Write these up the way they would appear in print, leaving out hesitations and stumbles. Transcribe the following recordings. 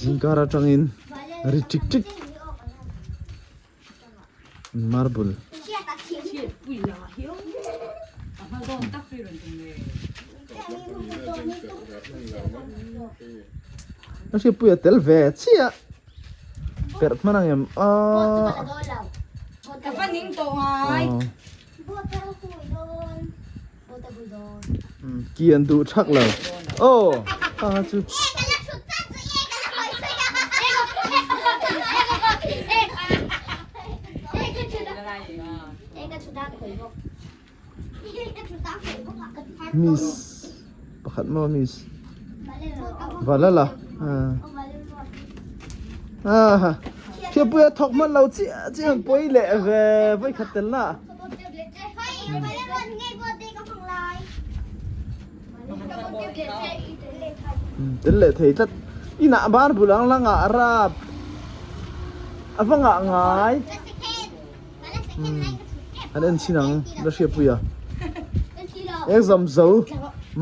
Zingkar atangin ri tik tik marble a hriatpui a tel ve chiah perh hman ang em aaa ki an duh thak lo aw a chu. Miss pakhat maw miss Valala ah Thiapuia thawk hman lo chiah chiah an pawi leh ve vawi khat tel na tel leh thei tlat inah bar bul ang la ngah rap a va ngah ngai. An en chin ang la hriatpui a exam zo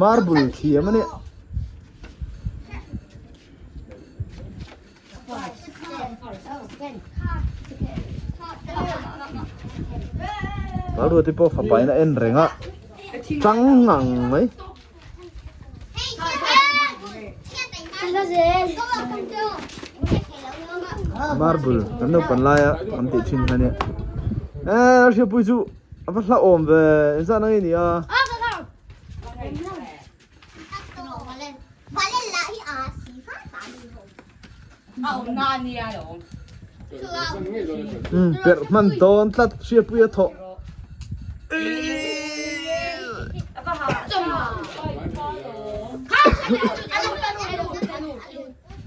marble thiam a nia. Lalruati pawh fapa in a en reng a chang ngang mai. Marble kan naupan laia kan tih thin kha nia eh hriatpui chu a va hlauhawm ve engzah nang i ni a. Perh hman dawn tlat hriatpui a thawh.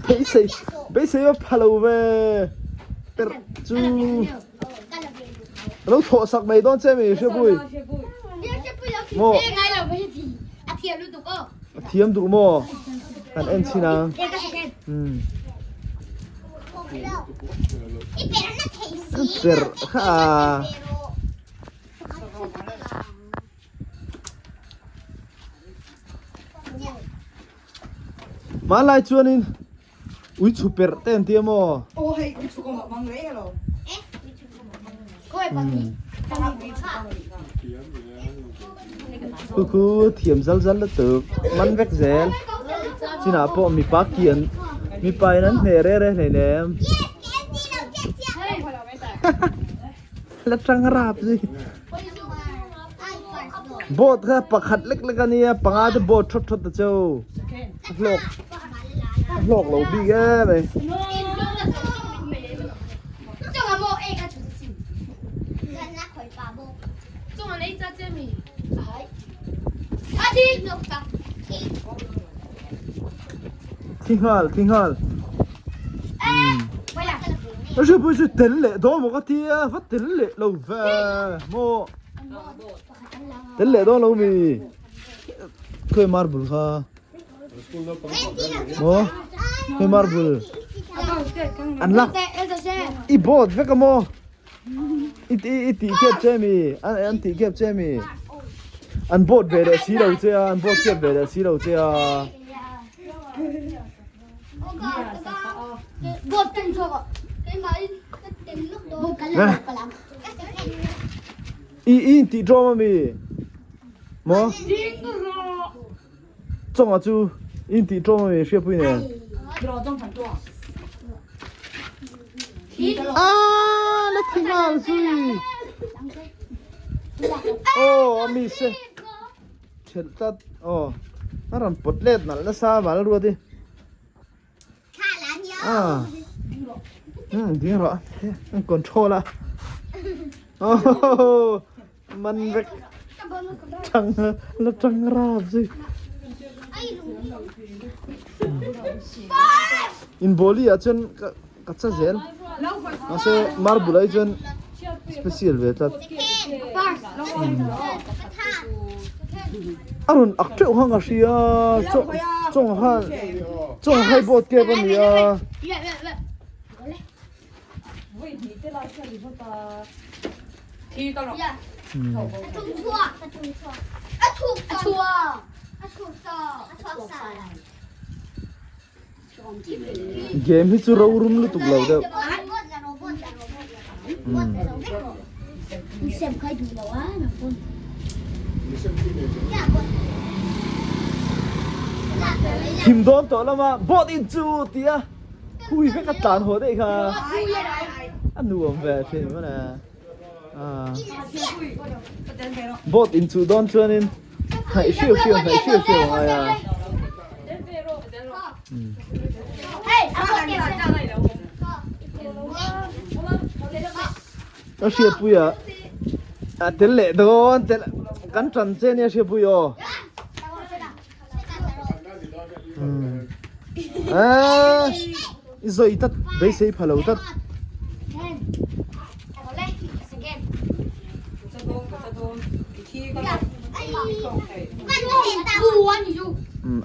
Beisei beisei a pha lo ve perh chu a lo thawh sak mai dawn che mi hriatpui maw a thiam duh maw kan en chhin ang. Perh kha a. Hmanlai chuanin ui chhu perh te an ti a maw? Khu khu thiam zal zal lutuk man vek zel chinah pawh mipa kian mipa in an hneh reh reh hleinem. La tang rap zui. Boat kha pakhat lek lek a nia panga te boat thawt thawt ta cheu. A hlawk a hlawk lo bik em mai. Thi nghal thi nghal. A hriat pawh chu tel leh dawn maw ka ti a va tel leh lo ve maw tel leh dawn lo mi khawi marble kha maw khawi marble an lak i boat vek a maw i i tih kep che mi an tih kep che mi an boat ve leh si lo che a an boat kep ve leh si lo che a. I i tih ṭawm a mi maw chawngah chu i intih ṭawm a mi hriatpui nen aaa la thi nghal zui aw a mi se. Thelh tlat aw a rawn pawt let nalh nasa a mal ruat hi ah umm ding rawh an control a oh man vek tang la tang rap zui in bawli ah chuan ka ka cha zel mahse marble ah hi chuan special ve tlat a rawn ak teuh kha ka hria chaw chaw khan chaw hai boat kep a ni a. Game hi chu rorum lutuk lo deuh. Thim dawn tawh lama boat in chu tia hui vek a tlan haw daih kha a nuam ve thin mana boat in chu dawn chuanin hnaih hriau hriau hnaih hriau hriau a ngai a. Ka hriatpui a a tel leh dawn tel kan tan che nia hriatpui aw aaa i zawi tlat beisei pha lo tlat.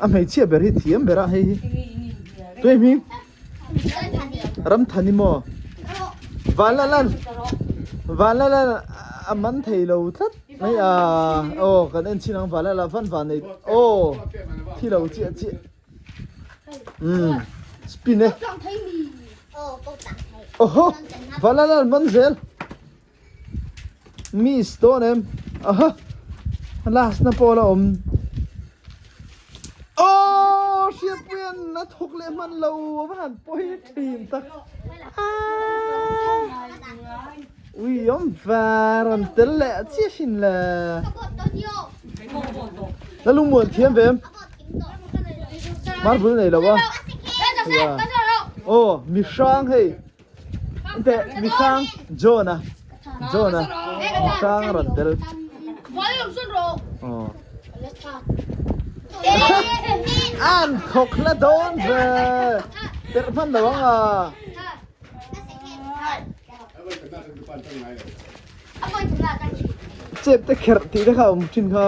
A hmeichhia ber hi thiam ber a hei hi tui hming Ramthani maw Vanlalan Vanlalan a man thei lo tlat mai a aw kan en chhin ang Vanlala van van nei aw thi lo chiah chiah umm spin e awhaw Vanlalan man zel. Miss dawn em aha last na pawh la awm aww hriatpuian a thawk leh hman lo a va han pawi thin tak aaa ui awm var an tel leh chiah hrin le la lungmuan thiam ve em marble nei lo a aw mihrang hei. Teh mihrang John a John a mihrang a rawn tel. Aw. An thawk hla dawn ve. Perh hman lo ang a. Chep te kherh tih te kha a awm thin kha.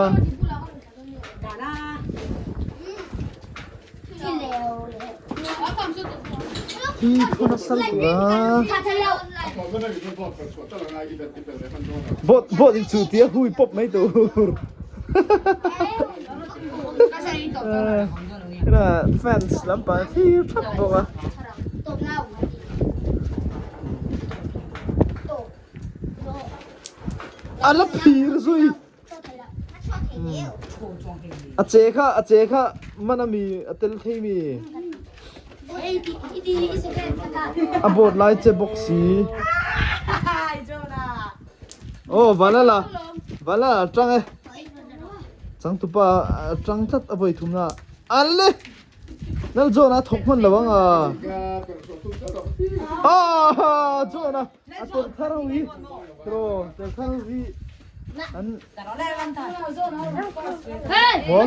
Thi khaw nasa lutuk a. Boat boat in chu tia hui pawp mai tur. Fans lampang thlir thap bawk a. A la phir zui. A che kha a che kha man ami a tel thei mi. A board lai che bawk si. Oh valala valala tang e. Changtupa tang tlat a vawi thum na. Alle Lal John a thawk hman lo ang a. Ah John a a tel thar ho hi tro tel thar ho hi an Maw?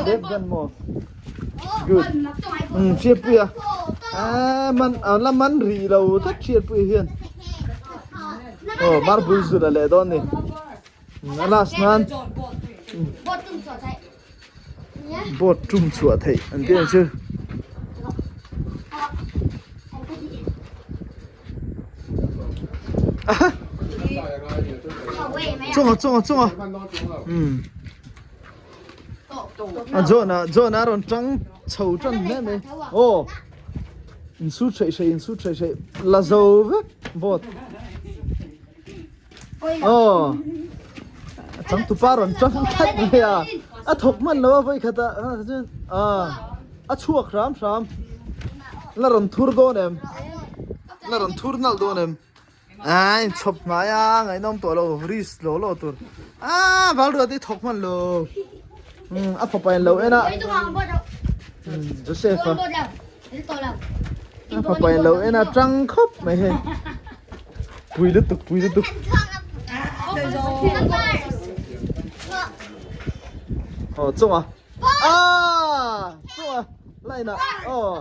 Dep gan maw? Good. Hriatpui a. Ah man la man rih lo tlat hriatpui hian. Oh marble zut a leh dawn ni. A last nan boat tum chhuah theih an tih ang chu. Chunga chunga chunga um a John a John a rawn tang chho tan hle mai aw in su theih theih in su theih theih la zo vek boat. Aw a changtupa rawn tang tlat mai a a thawk hman lo a vawi khat ah chuan a chhuak hram hram la rawn thur dawn em la rawn thur nalh dawn em a inchhawp hnai a ngaihnawm tawh lo risk lo lo tur a val ruat hi thawk hman lo a fapa in lo en a Joseph a. A fapa in lo en a tang khawp mai hei. Pui lutuk pui lutuk. Aw chunga. Ah chunga line ah aw.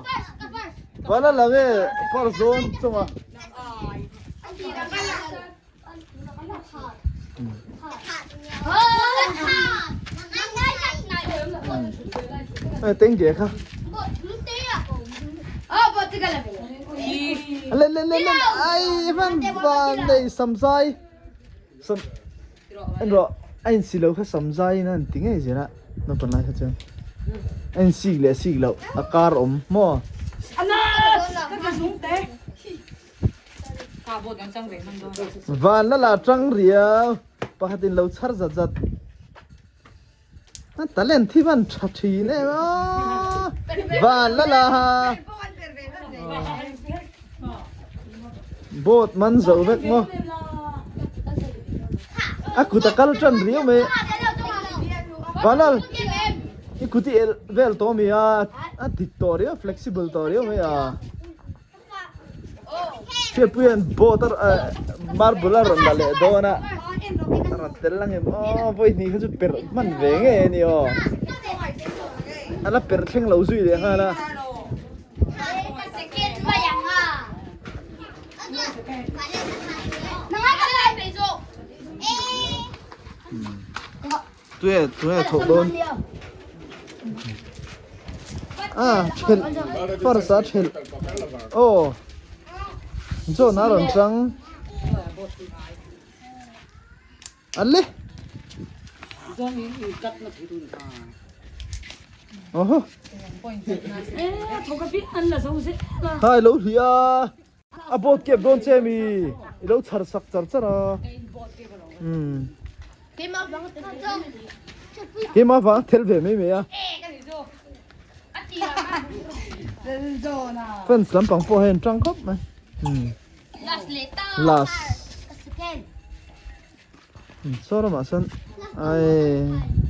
Vala lang e far zawn chunga. Tengge kha. Le le le le ai van van nei samzai sam en rawh a in si lo kha samzai in an ti ngei zel a naupang lai kha chuan a in sik leh sik loh a kar awm maw. Van la la tang riau pakhat in lo chhar zat zat. A talent hi van tha thin em a van la la boat man zo vek maw a kut a kal tan riau mai Vanlal i kut i elh vel tawh ami a a dik tawh riau flexible tawh riau mai a. Hriatpuia'n boat a marble a rawn la leh dawn a a rawn tel ang em aw vawi hnih kha chu perh hman ve ngei a ni aw a la perh thleng lo zui leh nghal a. Tue tue thawh dawn ah thelh first a thelh aw John a rawn chang a le awhaw hai lo hliah a. A boat kep dawn che mi i lo chhar sak char char a. Umm. Keimah vang tel ve mai mai a. Fans lampang pawh hei an tang khawp mai. Umm. Last. Saw ramah sawn ai.